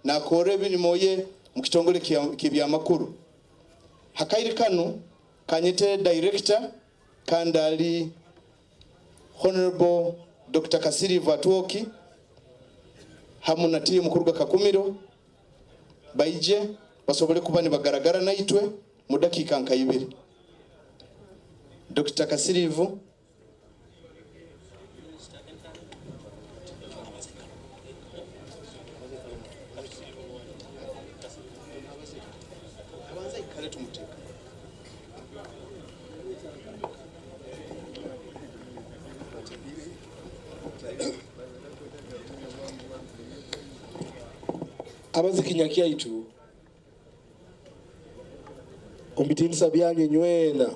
Nakorra emirimo ye mu kitongole ky'ebyamakuru. Hakaire kanu kanyete director kandi ali Honorable Dr. Kasirivu Atwoki hamu na tiimu kuruga Kakumiro baije basobole kuba nibagaragara naitwe mu dakiika nka ibiri. Dr. Kasirivu. Abazikinya kyaitu omu bitinisa byanyu nywena,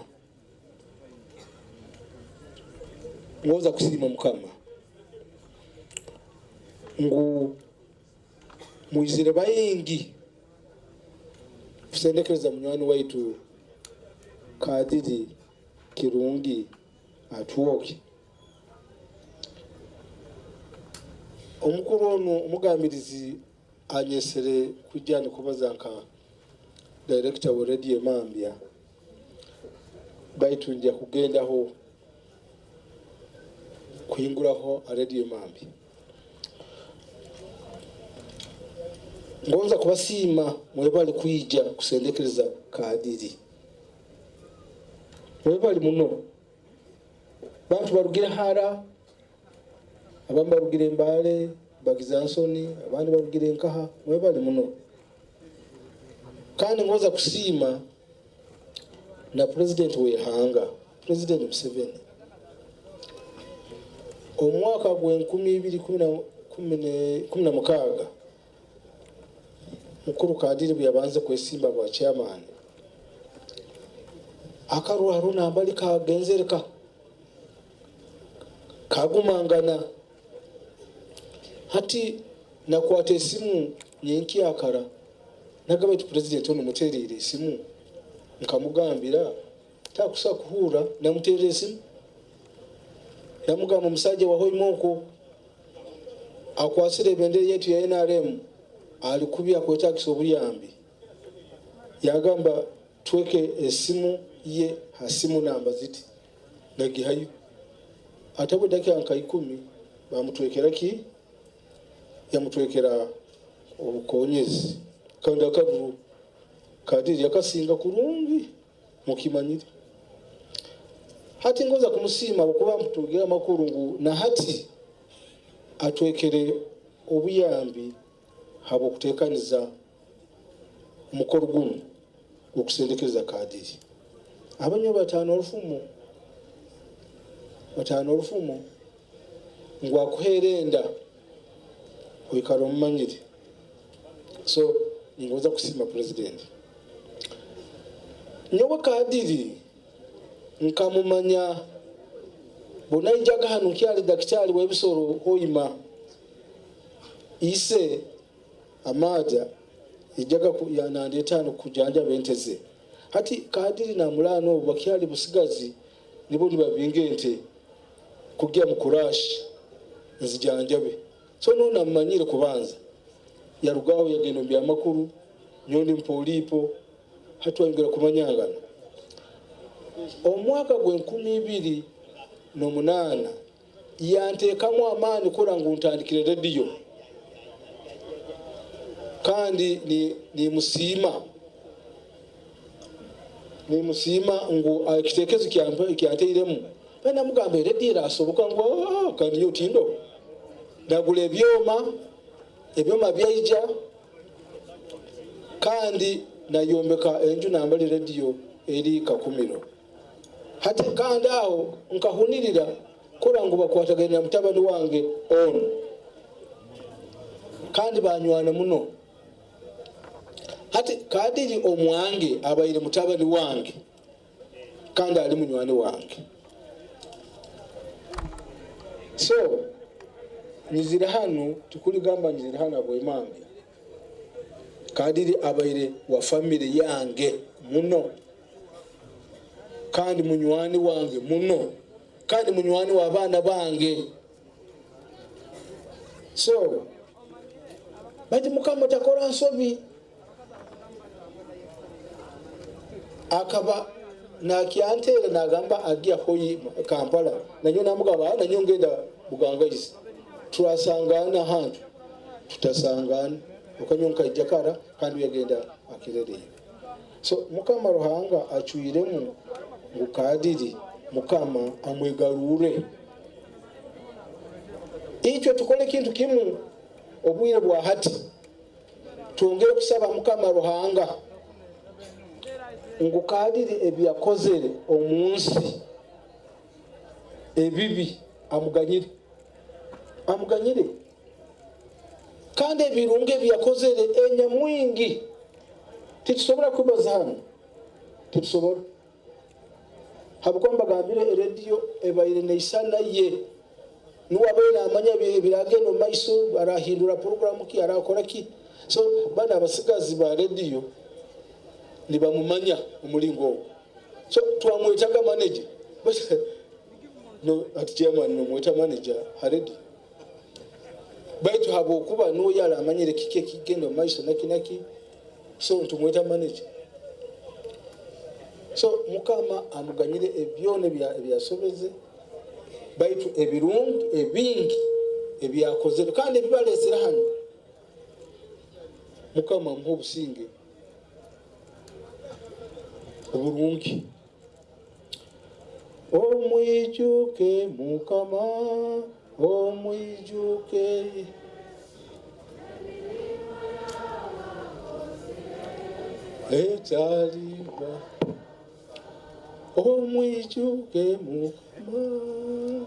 ngonza kusiima Mukama ngu mwizire baingi kusendekereza munywani waitu Kadiri Kirungi Atwoki. Omukuru onu omugambirizi anyesere kwija nikubaza nka director wa Radio Emambya, baitu nja kugendaho kuhinguraho ha Radio Emambya. Ngonza kubasiima mwebale kwija kusendekereza Kadiri. Mwebale muno. Bantu barugire hara, abamu barugire Mbale, Bagiza Nsoni, abandi barugire Nkaha, mwebale muno. Kandi ngonza kusiima na President w'ihanga, President Museveni. Omwaka gw'enkumi ibiri kumi na mukaaga, Mukuru Kadiri bwe yabanze kwesimba bwa chairman, akarwaro nambali kagenzereka kagumangana. Hati nakwata esimu nyenkyakara, nagamba nti President onu muterere esimu, nkamugambira takusa kuhura, namuterera esimu namugamba omusajja wa Hoima okwo akwasire ebendera yaitu ya NRM ali kubi akwetagisa obuyambi. Yagamba tweke esimu ye ha simu namba ziti, nagihayo. Atabwe dakika nka 10 bamutwekera ki? Yamutwekera obukonyezi kandi akaruru Kadiri yakasinga kurungi mukimanyire. Hati ngoza kumusiima okuba mtugira amakuru ngu na hati atwekere obuyambi habw'okuteekaniza omukoro gunu gw'okusendekereza Kadiri. Abanywa bataano orufumo ngu akuheera enda oikara omumanyire. So ningoza kusiima President. Nyowe Kadiri nkamumanya bunaijaga hanu nkyali daktari w'ebisoro Hoima. Ise Amaja ijaga yanandeta hanu kujanjaba ente ze. Hati Kadiri namulana obu bakyali busigazi nibo nibabinga ente kugya mu kurashi nzijanjabe. So no namanyire kubanza yarugaho yagenda mu byamakuru nyondi mpolipo hatwongera kumanyangana. Omwaka gw'enkumi ibiri n'omunaana yanteekamu amaani kura ngu ntandikire rediyo kandi nimusiima ngu ekitekezo kyanteiremu. Namugamba rediyo erasoboka ngu kandi nyowe tindo. Nagura ebyoma byaija kandi nayombeka enju nambali rediyo eri Kakumiro. Hati kandi aho nkahunirira kura ngu bakwatagana na mutabani wange ono kandi banywana muno. Hati Kadiri omwange abaire mutabani wange kandi ali munywani wange. So nyizire hanu tikuligamba nyizire hanu abwemambya. Kadiri abaire wa family yange muno kandi munywani wange muno kandi munywani wa baana bange. So Baitu Mukama takora nsobi. Akaba nakyantera nagamba agya hoyi Kampala, nanyo namugamba nanyo ngenda Bugangaizi, turasangana hantu tutasangana, okanyo nkaija kara kandi yagenda akirereye. So Mukama Ruhanga acwiremu ngu kadiri Mukama amwegarure. Itwe tukole kintu kimu obwire bwa hati, twongere kusaba Mukama Ruhanga ngu kadiri ebyakozere omunsi ebibi amuganyire, amuganyire, kandi ebirungi ebyakozere enyamwingi titusobora kubaza hano, titusobora. Habwokuba mbagambire erediyo ebaire neisana ye, nuwe abaire namanya ebiragenda omu maiso, arahindura programu ki, arakora ki. So bana abasigazi ba rediyo nibamumanya omulingo ogwo. So twamwetaga manager. No, ati chairman nomweta manager ha rediyo. Baitu habwokuba nuwe yali amanyire kiki ekigenda omu maiso naki naki, so ntumweta manager. So Mukama amuganyire ebyona ebyasobeze, baitu ebirungi ebingi ebyakozere kandi ebibalesere hano, Mukama amuhe obusinge oburungi. Omwijuke Mukama, omwijuke. Etaliba. Omwijuke Mukama.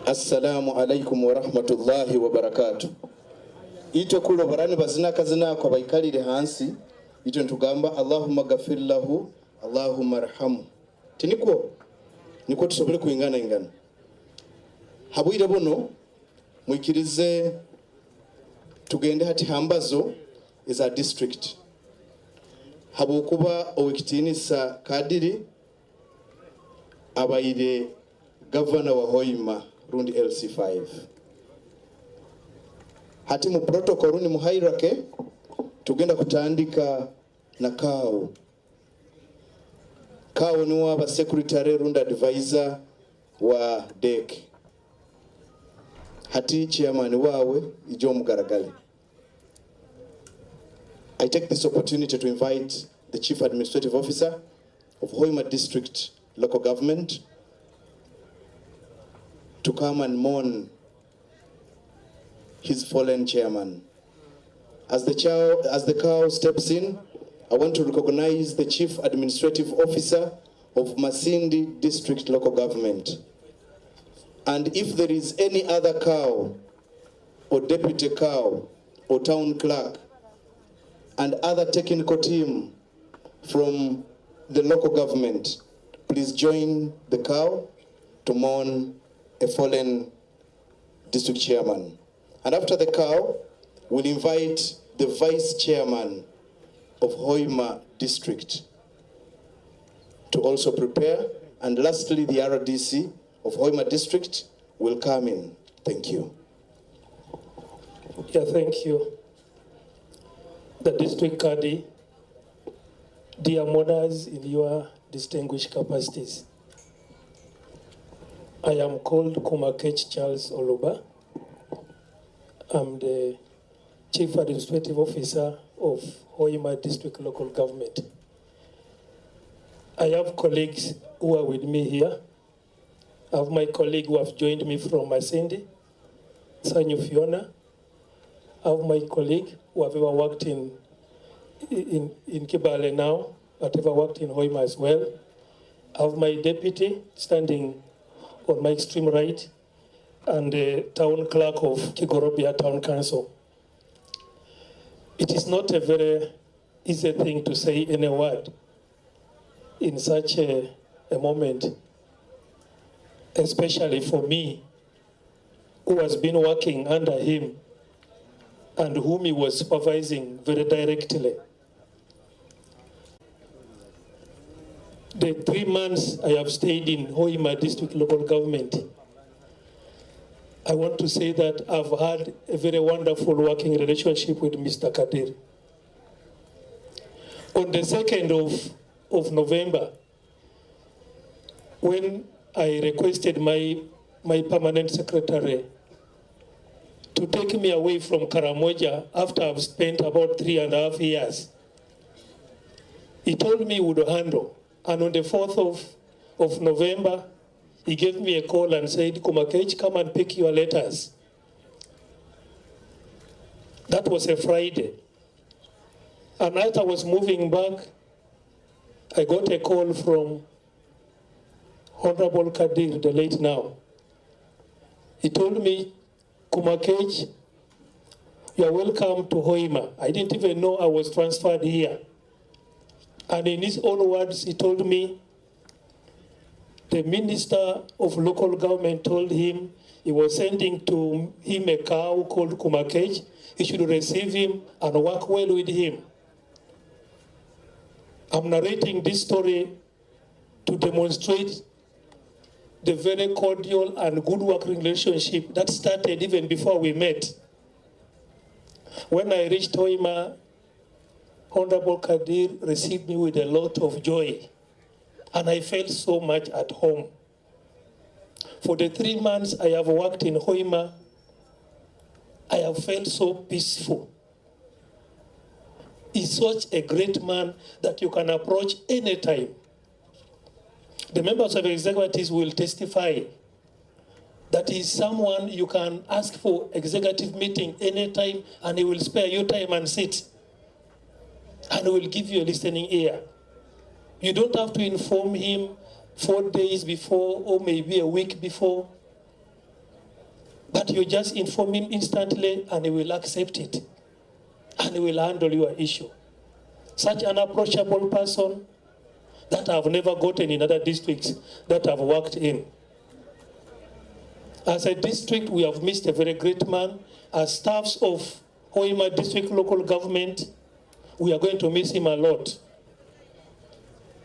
Assalamu alaikum wa rahmatullahi wa barakatuh. Itwe kulo barani bazina kazina kwa baikalire hansi, itwe ntugamba Allahumma gafir lahu, Allahumma arhamu. Tiniko niko tusobole kuingana ingana. Habwire buno mwikirize tugende hati hambazo eza district. Habwokuba owekitinisa kadiri abaire governor wa Hoima rundi LC5. Hati mu protocol rundi mu hierarchy tugenda kutandika na Kao. Kao ni waba secretary rundi advisor wa DEC. Hati chairman wawe ijo mugaragale. I take this opportunity to invite the Chief Administrative Officer of Hoima District Local Government to come and mourn his fallen chairman. As the cow steps in, I want to recognize the Chief Administrative Officer of Masindi District Local Government. And if there is any other cow or deputy cow or town clerk and other technical team from the local government, please join the cow to mourn a fallen district chairman. And after the cow, we'll invite the vice chairman of Hoima District to also prepare. And lastly, the RDC of Hoima District will come in. Thank you. Yeah, thank you. The district cadre, dear mourners in your distinguished capacities. I am called Kumakech Charles Oluba. I'm the Chief Administrative Officer of Hoima District Local Government. I have colleagues who are with me here. I have my colleague who have joined me from Masindi, Sanyu Fiona. I have my colleague who have ever worked in Kibale now, but ever worked in Hoima as well. I have my deputy standing on my extreme right, and the town clerk of Kigorobya Town Council. It is not a very easy thing to say any word in such a moment, especially for me, who has been working under him and whom he was supervising very directly. The 3 months I have stayed in Hoima District Local Government, I want to say that I've had a very wonderful working relationship with Mr. Kadir. On the 2nd of November, when I requested my permanent secretary to take me away from Karamoja after I've spent about 3.5 years, he told me he would handle. And on the 4th of November, he gave me a call and said, Kumakech, come and pick your letters. That was a Friday. And as I was moving back, I got a call from Honorable Kadir, the late now. He told me, Kumakech, you are welcome to Hoima. I didn't even know I was transferred here. And in his own words, he told me, the minister of local government told him he was sending to him a cow called Kumakech. He should receive him and work well with him. I'm narrating this story to demonstrate the very cordial and good working relationship that started even before we met. When I reached Hoima, Honorable Kadir received me with a lot of joy, and I felt so much at home. For the 3 months I have worked in Hoima, I have felt so peaceful. He's such a great man that you can approach anytime. The members of the executives will testify that he's someone you can ask for executive meeting anytime, and he will spare you time and sit, and he will give you a listening ear. You don't have to inform him 4 days before or maybe a week before, but you just inform him instantly and he will accept it and he will handle your issue. Such an approachable person that I've never gotten in other districts that I've worked in. As a district, we have missed a very great man. As staffs of Hoima District Local Government, we are going to miss him a lot.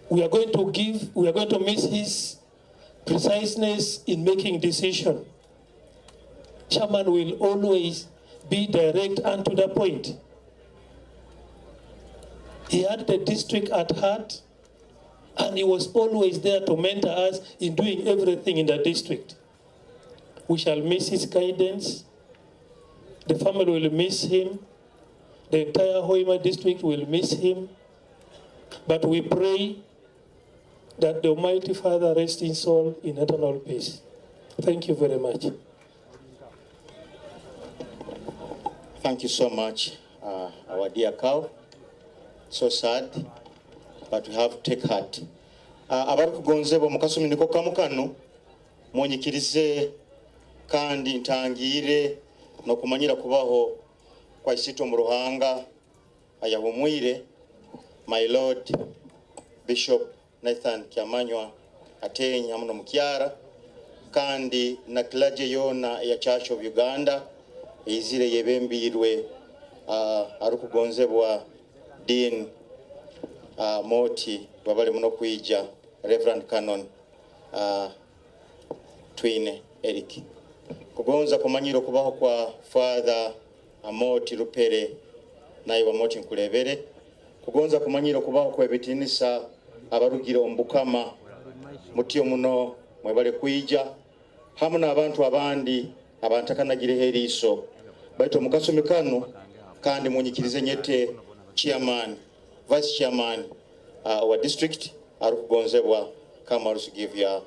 We are going to give, we are going to miss his preciseness in making decision. Chairman will always be direct and to the point. He had the district at heart, and he was always there to mentor us in doing everything in the district. We shall miss his guidance. The family will miss him. The entire Hoima district will miss him. But we pray that the Almighty Father rest his soul in eternal peace. Thank you very much. Thank you so much, our dear cow. So sad, but we have to take heart. Abarikugonzebwa mu kasumi niko kamu kano, munyikirize kandi ntangire nokumanyira kubaho kwa Isito mu Ruhanga ayahumwire, my Lord Bishop Nathan Kyamanywa Ateenyi hamu n'omukyara, kandi na clergy yona ya Church of Uganda eizire yebembirwe arikugonzebwa Dean Moti babale muno kwija, Reverend Canon Twine Eric. Kugonza kumanyira okubaho kwa Father Amoti Rupere naye wa Moti Nkulebere. Kugonza kumanyira okubaho kwa ebitinisa abarugira ombukama mutyo muno mwebale kwija hamu n'abantu abandi abantakanagireho eriiso baitu omukasumi kano kandi munyikirize nyete chairman, vice chairman wa district arikugonzebwa come also give your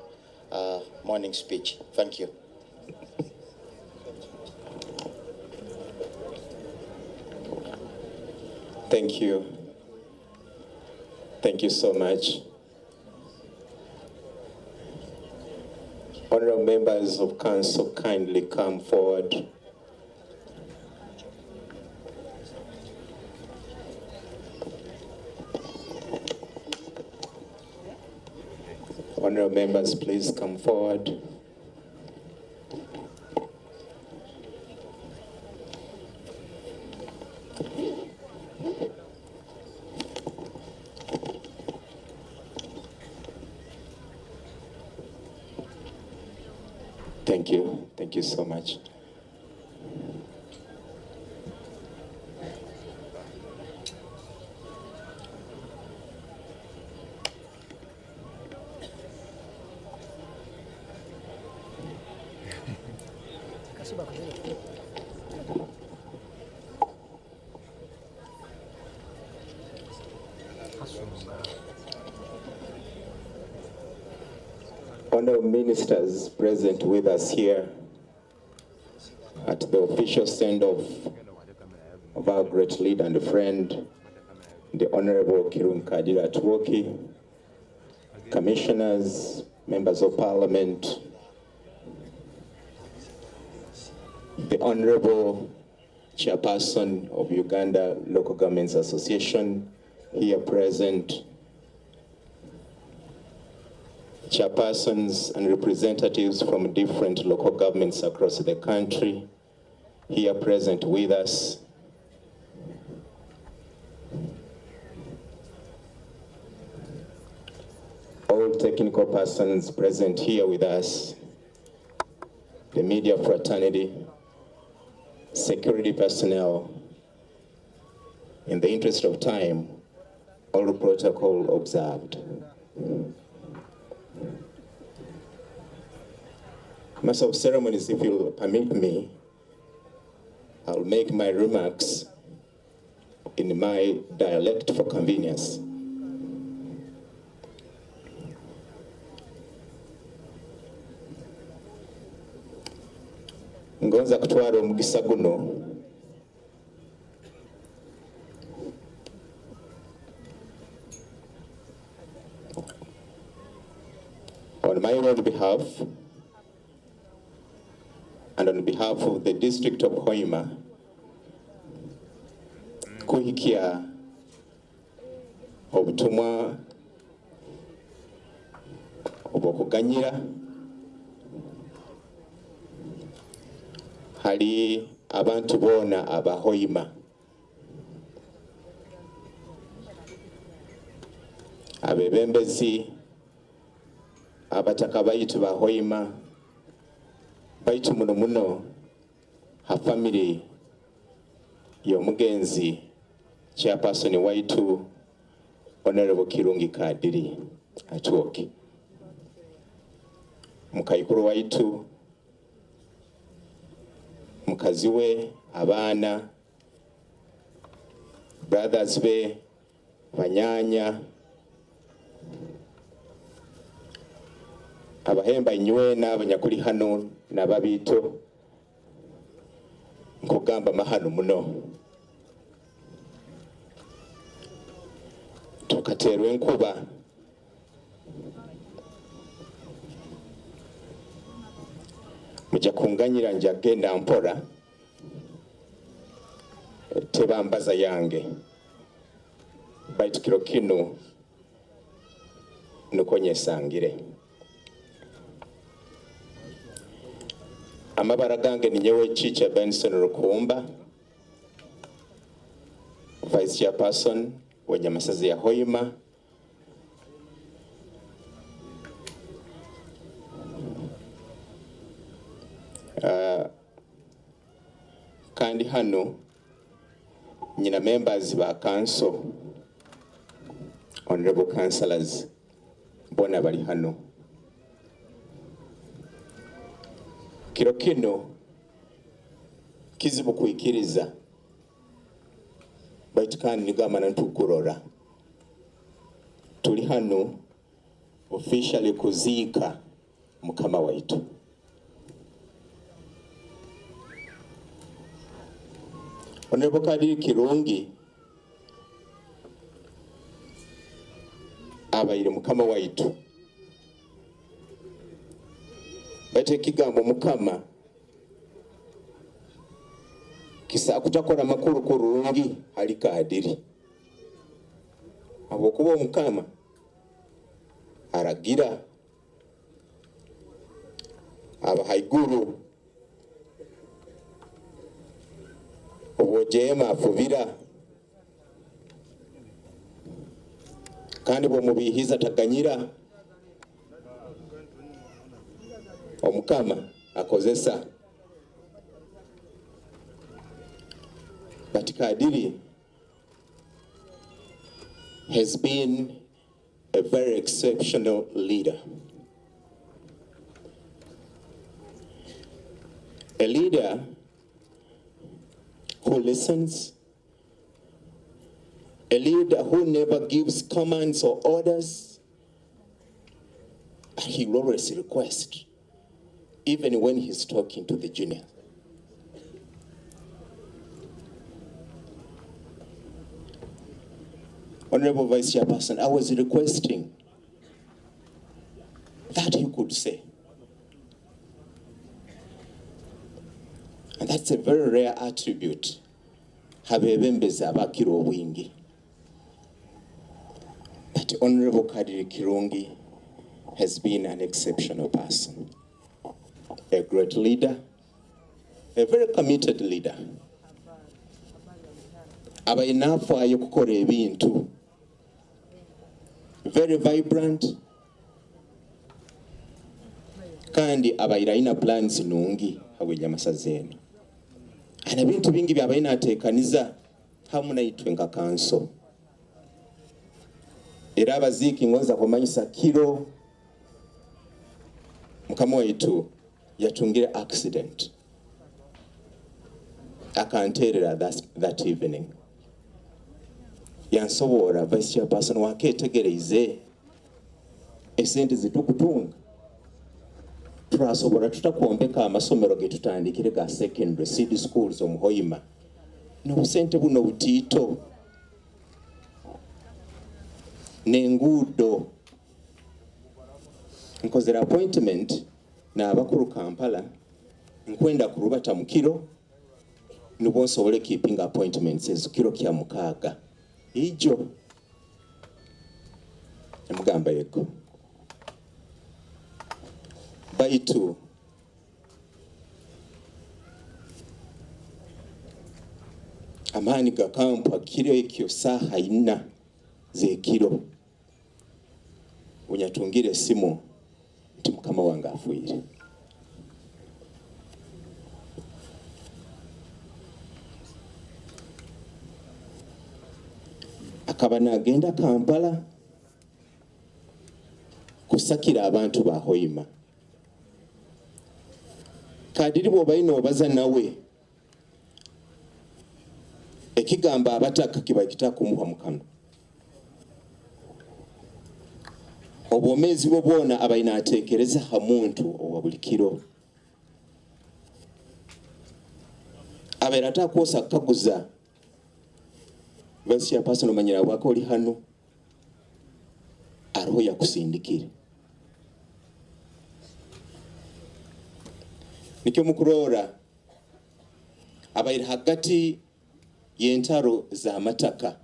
morning speech. Thank you. Thank you. Thank you so much. Honorable members of council, kindly come forward. Honorable members, please come forward. Thank you. Thank you so much. Honorable ministers present with us here at the official send-off of our great leader and friend, the Honorable Kirungi Kadiri Atwoki, commissioners, members of parliament, the Honorable Chairperson of Uganda Local Governments Association here present, chairpersons and representatives from different local governments across the country here present with us, all technical persons present here with us, the media fraternity, security personnel. In the interest of time, all protocol observed. Master of ceremonies, if you'll permit me, I'll make my remarks in my dialect for convenience. Ngonza kutwara omugisa guno on my own behalf and on behalf of the district of Hoima kuhikya obutumwa obw'okuganyira hali abantu boona abahoima, abebembezi, abataka baitu bahoima, baitu muno muno ha family y'omugenzi chairperson waitu Honorable Kirungi Kadiri Atwoki, mukaikuru waitu, mukazi we, abaana, brothers be, banyanya, abahemba inywena abanyakuli hano n'ababito, nkugamba mahano muno. Tukaterwa enkuba mujja kunganyira nja genda mpora tebambaza yange, baitu kiro kino nuko nyesangire. Amabara gange ni nyewe Chicha Benson Rukumba, Vice Chairperson wa Nyamasazi ya Hoima. Kandi hano nyina members ba council, honorable councillors bona bali hano. Kiro kino kizibu kuikiriza, baitu kandi nigamba ntukurora tuli hano officially kuziika mukama waitu. Honorable Kadiri Kirungi abaire mukama waitu, baitu ekigambo mukama kisa kutakora makuru kurungi hali Kadiri, habwokuba omukama aragira abahaiguru obwojema afubira, kandi bwomubihiza taganyira. Omukama Akozesa. But Kadiri has been a very exceptional leader. A leader who listens, a leader who never gives commands or orders, but he will always request, even when he's talking to the junior. Honorable Vice Chairperson, I was requesting that you could say. And that's a very rare attribute. Habebembezi abakira obwingi. But Honorable Kadiri Kirungi has been an exceptional person, a great leader, a very committed leader. Abayinafaayo kukora ebintu. Very vibrant. Kandi abayira ayina plans nungi habw'enyamasaza eno. Ana bintu bingi byabayina ateekaniza hamu naitwe nka kanso. Era abaziiki ngonza kumanyisa kiro mukama waitu yatungire accident. Akanterera that evening. Yansobola vice chairperson waketegereize esente zitukutunga. Turasobola tutakuombeka amasomero ge tutandikire ga secondary seed schools omuhoima. N'obusente buno butiito. N'enguudo. Nkozera appointment n'abakuru Kampala nkwenda kurubata mu kiro nibwo nsobole keeping appointments ezo kiro kya mukaaga. Ijo namugamba yego. Baitu amaani gakampa kiro ekyo saaha ina z'ekiro unyatungire esimu nti mukama wange afiire. Akaba nagenda Kampala kusakira abantu ba Hoima. Kadiri bw'obalina obaza nawe ekigamba abataka kiba kitakumuwa mukano. Obwomeezi bwo bwona abalina ateekereza ha muntu owa buli kiro. Abeera atakwosa kukaguza. Vice Chairperson omanyira bwako oli hano aroho yakusindikire. Nikyo mukurora abaire hagati y'entaro z'amataka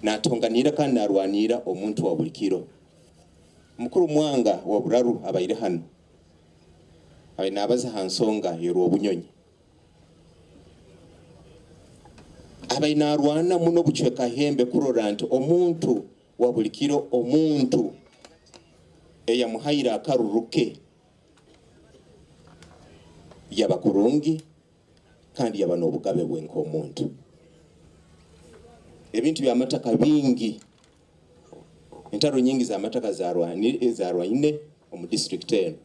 natonganira kandi narwanira omuntu wa buli kiro. Mukuru Mwanga wa Buraru abaire hano abaire nabaza ha nsonga y'orw'obunyonyi. Abaire narwana muno bucweka hembe kurora nti omuntu wa buli kiro, omuntu eyamuhaire akaruruke yaba kurungi kandi yaba n'obugabe bwe nk'omuntu. Ebintu by'amataka bingi, entaro nyingi z'amataka zarwaine omu district eno.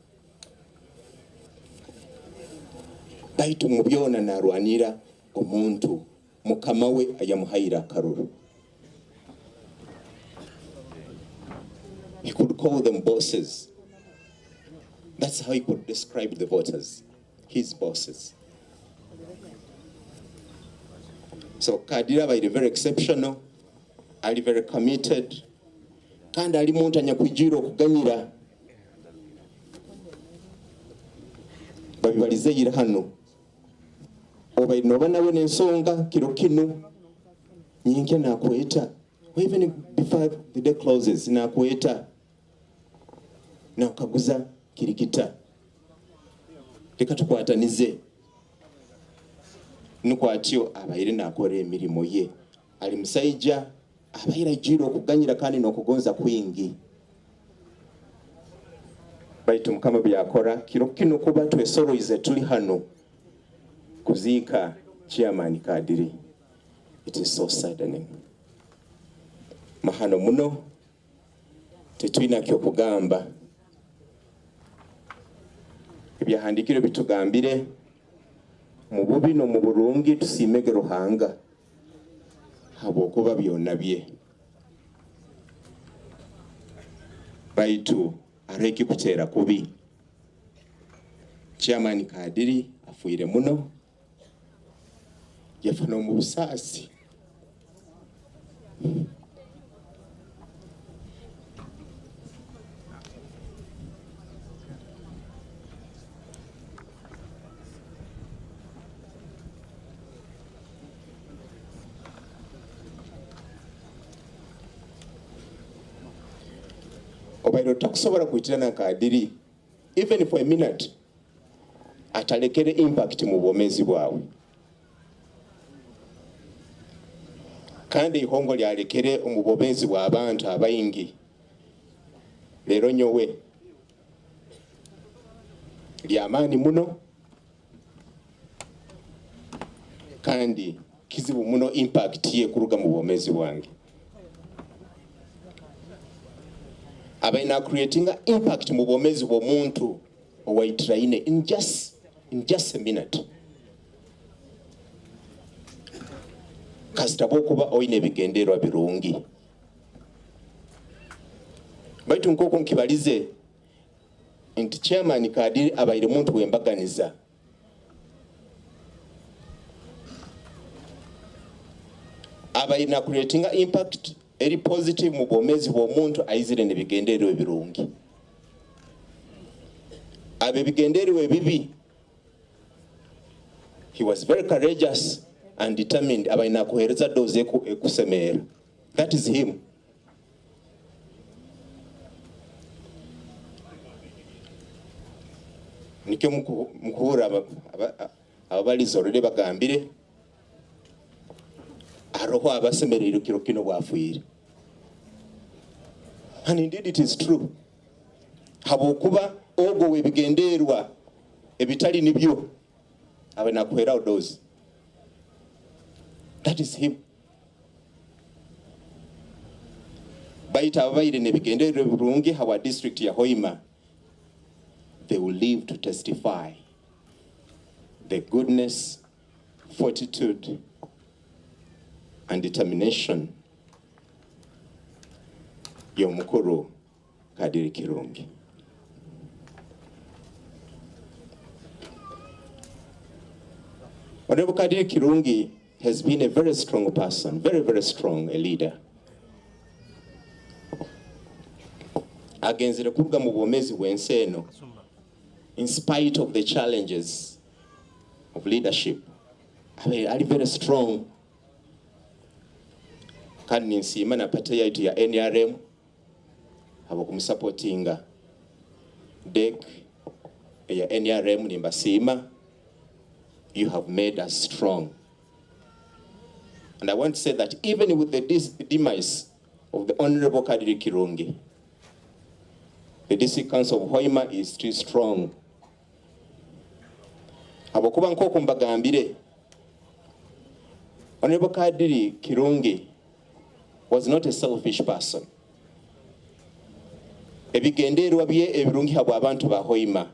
Baitu mu byona narwanira omuntu mukama we ayamuhaire akaruru. He could call them bosses. That's how he could describe the voters, his bosses. So Kadiri abaire very exceptional, ali very committed, kandi ali muntu anyakwijira okuganyira. Babibalize yira hano. Obaire noba nawe n'ensonga kiro kino nyinkya nakweta. Even before the day closes, nakweta. Nakaguza kirikita. Reka tukwatanize. Nukwatyo abaire nakora emirimo ye. Ali musaija abaire ajira okuganyira kandi n'okugonza kwingi. Baitu Mukama byakora kiro kino kuba twesoroize tuli hano kuziika Chairman Kadiri. It is so saddening. Mahano muno tetulina kyokugamba. Ebyahandikire bitugambire mu bubi no mu burungi tusimege Ruhanga habwokuba byonna bye. Baitu areki kuteera kubi. Chairman Kadiri afuire muno, yafa n'omu busaasi. Obaire otakusobola kwitirana Kadiri even for a minute atalekere impact mu bwomezi bwawe. Kandi ihongo lyalekere omu bwomezi bw'abantu abaingi leero nyowe lyamaani muno kandi kizibu muno impact ye kuruga mu bwomezi bwange. Abaina creating impact mu bwomezi bw'omuntu owaitraine in just a minute. Kasita bwokuba oine ebigendererwa birungi. Baitu nk'oku nkibalize nti Chairman Kadiri abaire muntu wembaganiza. Abaina creating impact eri positive mu bwomezi bw'omuntu aizire n'ebigendererwa ebirungi. Abe ebigendererwa ebibi, he was very courageous and determined. Abaina kuhereza doze ekusemera. That is him. Nikyo mukuhura ababaliza orede bagambire aroho abasemererwa kiro kino bwafuire. And indeed it is true. Habwokuba ogo webigenderwa ebitali nibyo abaina kuhera doze. That is him. Baita abaire nebigendererwa birungi hawa district ya Hoima, they will live to testify the goodness, fortitude, and determination y'omukuru Kadiri Kirungi. Honorable Kadiri Kirungi has been a very strong person, very, very strong a leader. Agenzere kuruga mu bwomezi bw'ensi eno, in spite of the challenges of leadership, ali very strong. Kandi ninsiima na party yaitu ya NRM habwokumusupportinga. DEC ya NRM nimbasiima, you have made us strong. And I want to say that even with the demise of the Honorable Kadiri Kirungi, the District Council of Hoima is still strong. Habwokuba nk'oku mbagambire, Honorable Kadiri Kirungi was not a selfish person. Ebigendererwa bye ebirungi habwa abantu ba Hoima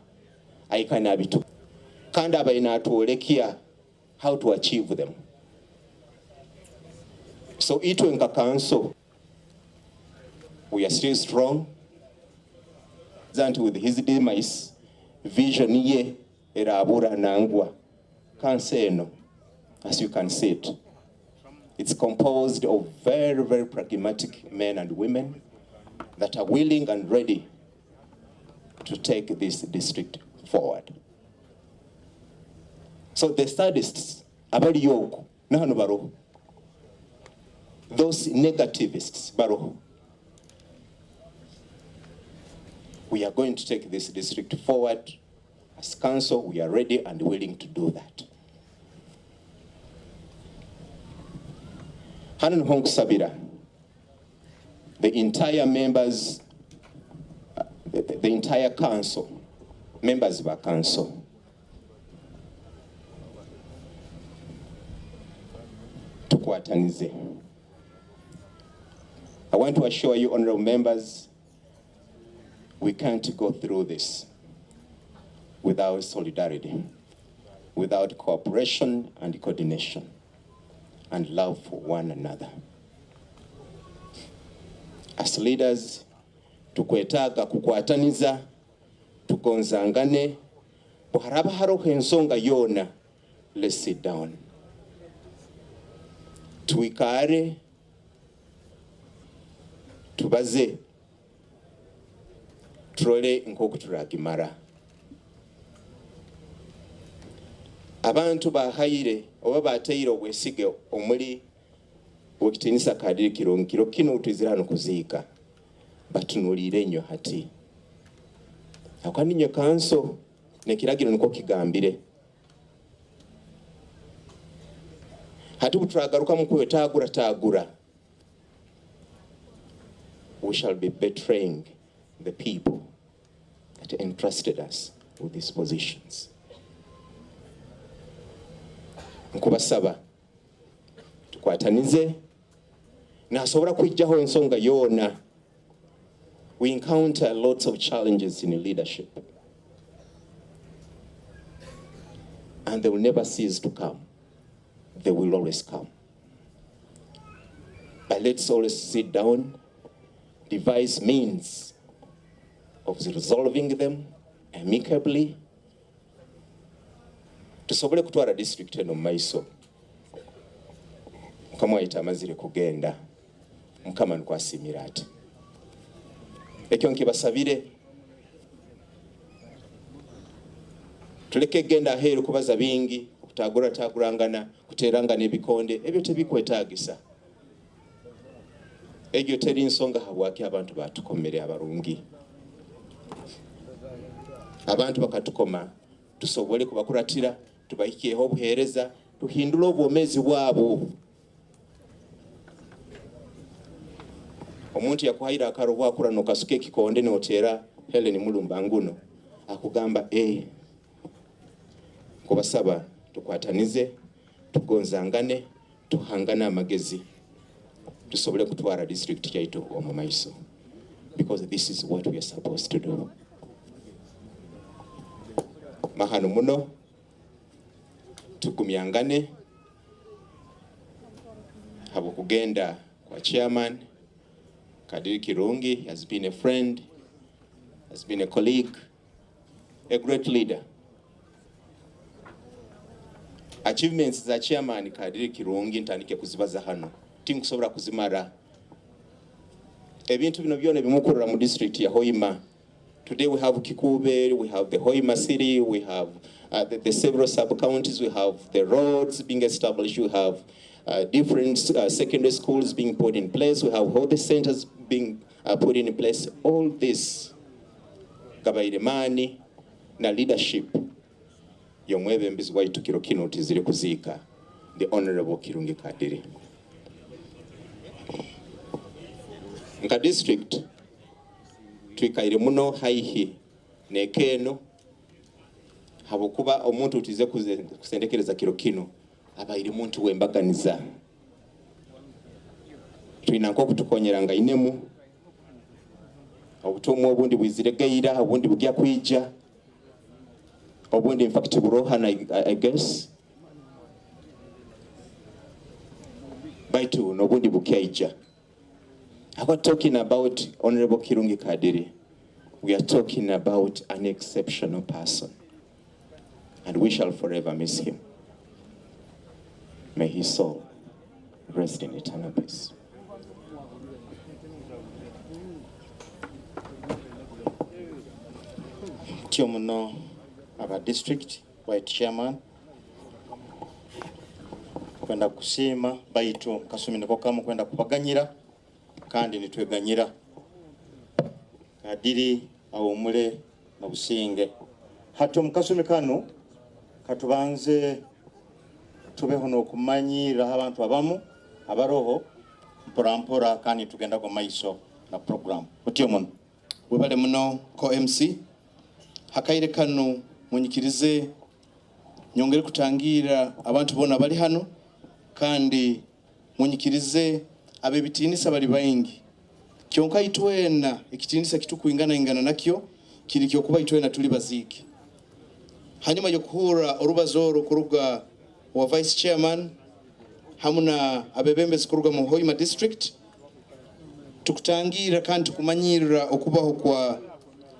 aikana abitu. Kandi abaina atwolekia how to achieve them. So itwe nka council, we are still strong. Zanti with his demise, vision ye erabura nangwa. Council eno, as you can see it, it's composed of very, very pragmatic men and women that are willing and ready to take this district forward. So the statists, abali yoku, nahano baroho. Those negativists, baroho. We are going to take this district forward. As council, we are ready and willing to do that. Hano niho nkusabira, the entire members, the entire council, members ba council. Tukwatanize. I want to assure you, honorable members, we can't go through this without solidarity, without cooperation and coordination, and love for one another. As leaders, tukwetaaga kukwataniza, tugonzangane, bwe hariho ensonga yoona, let's sit down. Twikare, tubaze, turole nk'oku turagimara. Abantu bahaire oba bateire obwesige omuli wekitinisa Kadiri Kirungi kiro kino twizira hano kuziika, batunuulire nnyo hati. Akandi nnyo kanso nekiragiro niko kigambire. Hati bwe mu kwetagura tagura, we shall be betraying the people that entrusted us with these positions. Nkubasaba tukwatanize, nasobora kwijjaho ensonga yona. We encounter lots of challenges in leadership, and they will never cease to come. They will always come. But let's always sit down, devise means of resolving them amicably, tusobole kutwara district eno mu maiso. Mukama waitu amazire kugenda, Mukama nukwasimira ati ekyo nkibasabire, tuleke genda aheeru kubaza bingi, kutagura tagurangana, kuterangana ebikonde, ebyo tebikwetaagisa. Egyo teri nsonga habwaki abantu batukomere abarungi. Abantu bakatukoma tusobole kubakuratira, tubahikyeho obuheereza, tuhindule obwomeezi bwabo. Omuntu yakuhaira akarobo akura nokasuka ekikonde notera Helen Mulumba nguno akugamba nkubasaba tukwatanize, tugonzangane, tuhangane amagezi, tusobole kutwara district yaitu omu maiso, because this is what we are supposed to do. Mahano muno tugumyangane habukugenda kwa chairman Kadiri Kirungi has been a friend, has been a colleague, a great leader. Achievements za chairman Kadiri Kirungi ntandike kuzibaza hano, tinkusobora kuzimara. Ebintu bino byona bimukurira mu district ya Hoima. Today we have Kikube, we have the Hoima city, we have the several sub-counties, we have the roads being established, we have different secondary schools being put in place, we have all the centers being put in place. All this gabaire na leadership y'omwebembezi waitu kiro kino tiziri kuziika, the Honorable Kirungi Kadiri. Nka district twikaire muno haihi nekeno, habukuba omuntu utize kusendekereza kiro kino abaire muntu wembaganiza. Twina nko kutukonyeranga inemu obutumwa obundi bwiziregeira, obundi bugya kwija, obundi in fact burohana, I guess, baitu n'obundi bukyaija. I'm talking about Honorable Kirungi Kadiri. We are talking about an exceptional person, and we shall forever miss him. May his soul rest in eternal peace. Tiomuno, our district white chairman, kwenda kusima baitu kasumi niko kamu kwenda kupaganyira kandi nitweganyira. Kadiri awumule na businge. Hati mukasumi kano katubanze tubeho n'okumanyira abantu abamu abaroho mpora mpora kandi tugenda go maiso na program. Otyo muno. Webale muno ko MC. Hakaire kanu munyikirize nyongere kutangira abantu bona bali hano, kandi munyikirize abebitinisa bali baingi. Kyonka itwena ekitinisa kitukuingana ingana nakyo kiri kyokuba itwena tuli baziki. Hanyuma yokuhura orubazo kuruga wa vice chairman hamuna abebembezi kuruga mu Hoima district, tukutangira kandi tukumanyirira okubaho kwa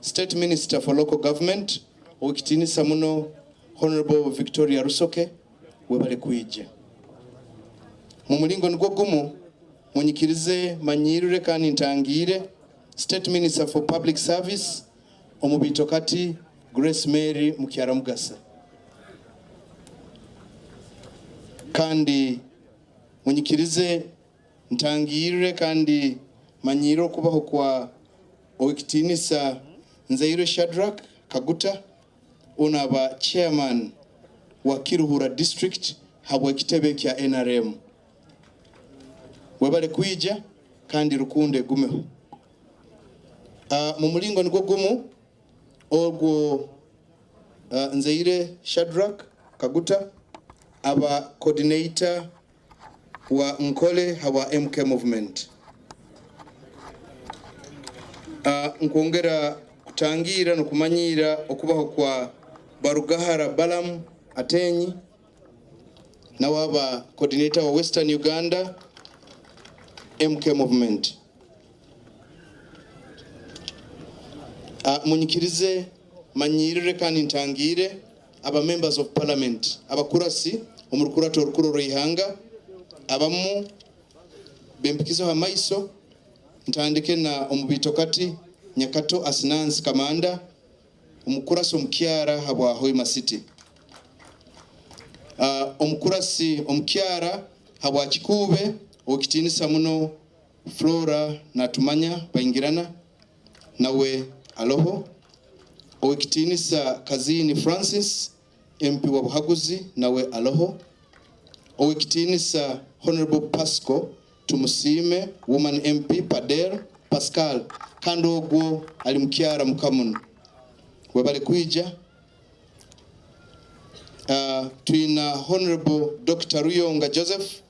State Minister for Local Government owekitinisa muno Honorable Victoria Rusoke, webale kwija. Mu mulingo nigwo gumu munyikirize manyirire kandi ntangire State Minister for Public Service omubitokati Grace Mary Mukyara Mugasa. Kandi munyikirize ntangirire kandi manyirire okubaho kwa owekitinisa Nzeire Shadrack Kaguta, unaba chairman wa Kiruhura district habwa ekitebe kya NRM. Webale kwija kandi rukunde egumeho. Mu mulingo nigwo gumu ogwo Nzeire Shadrack Kaguta aba coordinator wa Nkole hawa MK movement. Nkwongera kutangira nokumanyira okubaho kwa Barugahara Balam Atenyi, nawe aba coordinator wa Western Uganda MK movement. Munyikirize manyirire kandi ntangire aba members of parliament abakurasi omurukurato orukuru rw'ihanga abamu bempikizo ha maiso. Ntandike na omubitokati Nyakato Asinansi Kamanda, omukurasi omukyara habwa Hoima City. Omukurasi omukyara habwa Kikuube owekitinisa muno Flora Natumanya Baingirana, nawe aloho. Owekitinisa Kazini Francis MP wa Buhaguzi, nawe aloho. Owekitinisa Honorable Pasco Tumusiime Woman MP Pader Pascal, kandi ogwo ali mukyara mukamuno, webale kwija. Twina Honorable Dr. Ruyonga Joseph,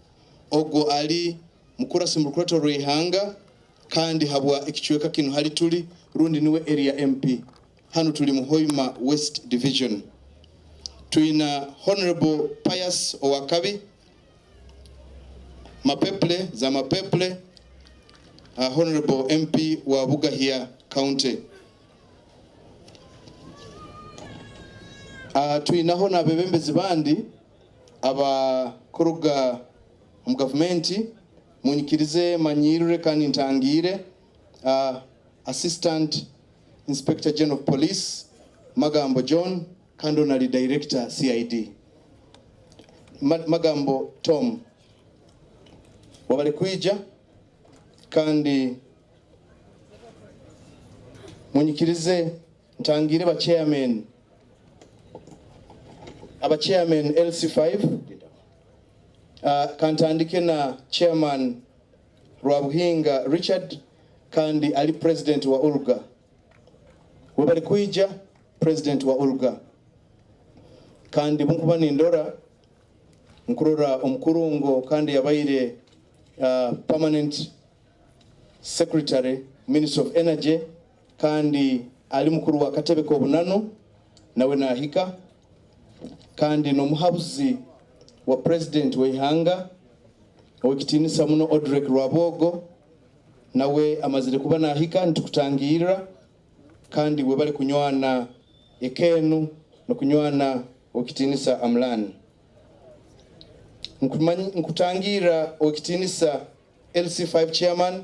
ogwo ali mukurasi murukurato rw'ihanga kandi habwa ekichweka kino hali tuli rundi niwe area MP hano tuli mu Hoima West Division. Twina Honorable Pius Owakabi Mapeple za Mapeple, Honorable MP wa Bugahia County. Twinaho n'abebembezi bandi abakuruga mu gavumenti, munyikirize manyirire kandi ntangire Assistant Inspector General of Police Magambo John, kandi onali Director CID Magambo Tom, wabali kwija. Kandi munyikirize ntangire ba chairman, aba chairman LC5. Kantandike na chairman Rwabuhinga Richard, kandi ali president wa Ulga. Wabali kwija president wa Ulga. Kandi bunkuba nindora nkurora omukurungo kandi yabaire permanent secretary Minister of Energy, kandi ali mukuru wa katebe k'obunano nawe nahika, kandi n'omuhabuzi wa president w'ihanga owekitinisa muno Odrek Rwabogo, nawe amazire kuba nahika, ntukutangirira kandi we bali kunywana ekenu nokunywana owekitinisa Amlan. Nkutangira owekitinisa LC5 chairman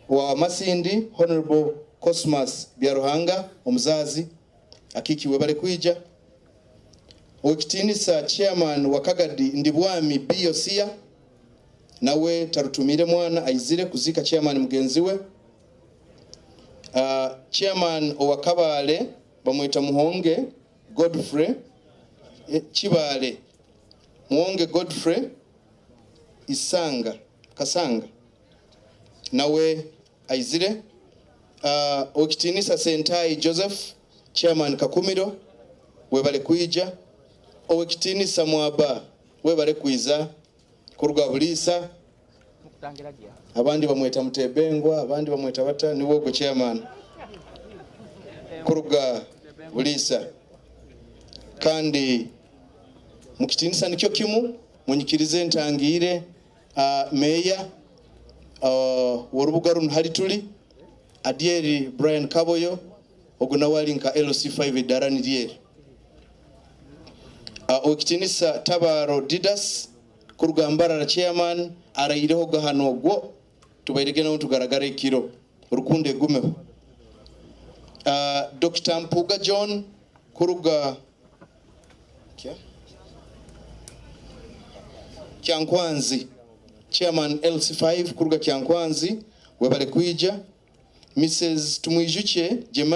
wa Masindi Honorable Cosmas Byaruhanga omuzazi akiki, we bali kwija. Owekitinisa chairman wa Kagadi Ndibwami Biosia, nawe tarutumire mwana aizire kuzika chairman mugenzi we. Chairman owa Kabale bamwita Muhonge Godfrey, Kibale Muhonge Godfrey Isanga Kasanga, nawe aizire. Owekitinisa Sentai Joseph, chairman Kakumiro, webale kwija. Owekitinisa Mwaba, webale kwiza kuruga Buliisa. Abandi bamweta Mutebengwa, abandi bamweta bata, niwe ogwo chairman kuruga Buliisa. Kandi mukitinisa nikyo kimu munyikirize ntangire meya w'orubuga runo hali tuli Adyeri Brian Kaboyo, ogu nawe ali nka LC5 idara niryeri. Owekitinisa Tabaro Didas kuruga Mbarara, chairman araireho gahano ogwo tubairege nawe tugaragara ekiro rukundo egumeho. Dr. Mpuga John kuruga Kyankwanzi, chairman LC5 kuruga Kyankwanzi, webale kwija. Mrs. Tumwijuche Jemai.